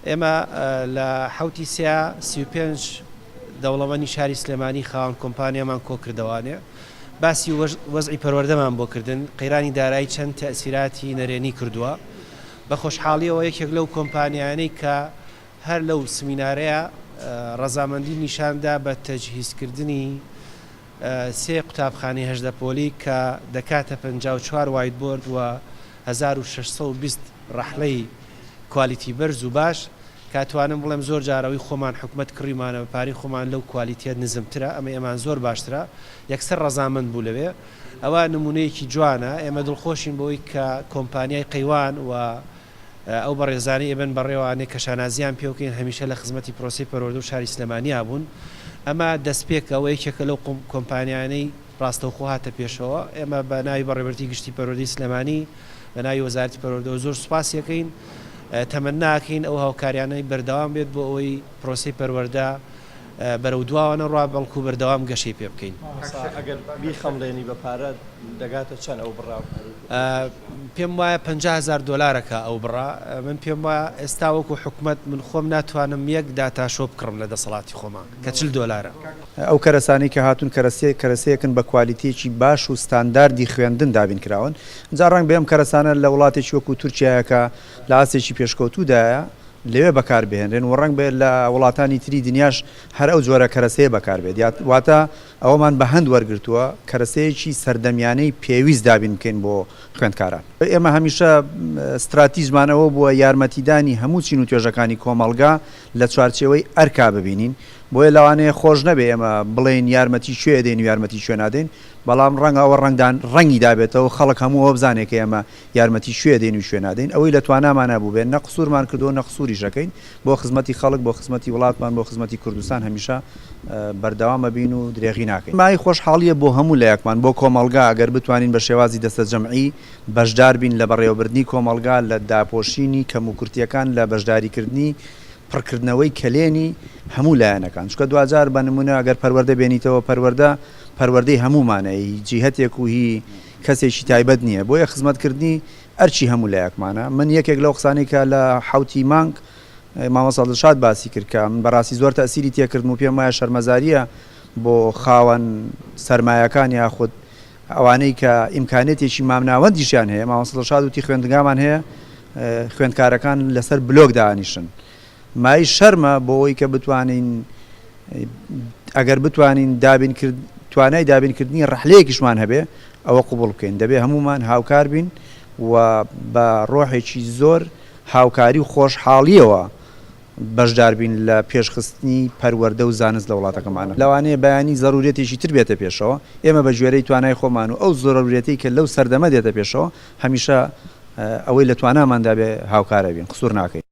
ئێمە لە حەوتی سێ 35 دەوڵەمەنی شاری سلێمانی خاوەن کۆمپانیامان کۆکردەوانێ باسی وەزعی پەروەردەمان بۆ کردن قەیرانی دارایی چەند تەئسیراتی نەرێنی کردووە بە خۆشحاڵیەوە یەکێک لەو کۆمپانیانەی کە هەر لەو سمینارەیا ڕەزامەندی نیشان دا بە تەجهیزکردنی سێ قوتابخانەی 18 پۆلی کە دەکاتە 54 whiteboard و 1620 ڕەحلەی quality بەرز و باش کە ئەتوانم بڵێم زۆر جار ئەوەی خۆمان حکومەت کڕیومانە بە پارەی خۆمان لەو quality یە نزمترە ئەمەی ئەمان زۆر باشترە یەکسەر ڕەزامەند بوو لەوێ ئەوە نمونەیەکی جوانە ئێمە دڵخۆشین بەوەی کە کۆمپانیای قەیوان و ئەو بەڕێزانەی ئەبەن بەڕێوانێ کە شانازیان پێوکەین هەمیشە لە خزمەتی پرۆسەی پەروەردە و شاری سلێمانیا بوون ئەمە دەستپێکە و یەکێکە لەو کۆمپانیانەی ڕاستەوخۆ هاتە پێشەوە ئێمە بە ناوی بەڕێوەبەرێتی گشتی پەروەردەی سلێمانی بە ناوی وەزارەتی پەروەردەوە زۆر سوپاسی ئەکەین تەمەنا ئەکەین ئەو هاوکاریانەی بەردەوام بێت بۆ ئەوەی پرۆسەی پەروەردە بەرەو دواوە نەڕوا بەڵکو بەردەوام گەشەی پێ بکەین. مامۆستا ئەگەر بیخەمڵێنی بە پارە دەگاتە چەند ئەو بڕە؟ پێم وایە 50 هەزار دۆلارەکە ئەو بڕە. من پێم وایە ئێستا وەکو حکومەت من خۆم ناتوانم یەک data show بکڕم لە دەسەڵاتی خۆما کە 40 دۆلارە. ئەو کەرەسانەی کە هاتوون کەرەسەیەکن بە کوالیتییەکی باش و ستانداردی خوێندن دابین کراون. جا ڕەنگبێ ئەم کەرەسانە لە وڵاتێکی وەکوو تورکیایە کە لە ئاستێکی پێشکەوتوودایە لەوێ بەکار بهێنرێن و ڕەنگبێ لە وڵاتانی تری دنیاش هەر ئەو جۆرە کەرەسەیە بەکار بێت. واتە ئەوەمان بە هەند وەرگرتووە کەرەسەیەکی سەردەمیانەی پێویست دابین بکەین بۆ خوێندکاران. ئێمە هەمیشە ستراتیجمان ئەوە بووە یارمەتیدانی هەموو چین و توێژەکانی کۆمەڵگا لە چوارچێوەی ئەرکا ببینین، بۆیە لەوانەیە خۆش نەبێ ئێمە بڵێین یارمەتی کوێ ئەدەین و یارمەتی کوێ نادەین، بەڵام ڕەنگە ئەوە ڕەنگدان ڕەنگی دابێتەوە خەڵک هەموو ئەوە بزانێ کە ئێمە یارمەتی کوێ ئەدەین و کوێ نادەین، ئەوەی لە توانامانا بووبێ نە قسوورمان کردووە و نە قسووریش ئەکەین، بۆ خزمەتی خەڵک، بۆ خزمەتی وڵاتمان، بۆ خزمەتی کوردستان هەمیشە بەردەوام ئەبین و درێغی ناکەین. مایەی خۆشحاڵییە بۆ هەموو لایەکمان، بۆ کۆمەڵگا ئەگەر بتوانین بە شێوازی دەستەجەمعی بەشدار بین لە بەڕێوەبردنی کۆمەڵگا، لە داپۆشینی کەموکورتییەکان، لە بەشداریکردنی پڕکردنەوەی کەلێنی هەموو لایەنەکان، چونکە دواجار بە نموونە ئەگەر پەروەردە بێنیتەوە، پەروەردە پەروەردەی هەموومانە، هی جیهەتێک و هی کەسێکی تایبەت نییە، بۆیە خزمەتکردنی ئەرکی هەموو لایەکمانە. من یەکێک لەو قسانەی کە لە حەوتی مانگ مامۆستا دڵشاد باسی کرد کە من بەڕاستی زۆر تەئسیری تێکردم و پێم وایە شەرمەزارییە بۆ خاوەن سەرمایەکان یاخود ئەوانەی کە ئیمکانیەتێکی مامناوەندیشیان هەیە، مامۆستا دڵشاد وتی خوێندنگامان هەیە خوێندکارەکان لەسەر بلۆک دانیشن، مایەی شەرمە بۆ ئەوەی کە بتوانین ئەگەر بتوانین دابین کرد توانای دابینکردنی ڕەحلەیەکیشمان هەبێ ئەوە قبوڵ بکەین، دەبێ هەموومان هاوکار بین و بە ڕۆحێکی زۆر هاوکاری و خۆشحاڵیەوە بەشدار بین لە پێشخستنی پەروەردە و زانست لە وڵاتەکەمانە. لەوانەیە بەیانی زەرورەتێکی تر بێتە پێشەوە، ئێمە بە گوێرەی توانای خۆمان و ئەو زەرورەتەی کە لەو سەردەمە دێتە پێشەوە، هەمیشە ئەوەی لە تواناماندا بێ هاوکار ئەبین، قسوور ناکەین.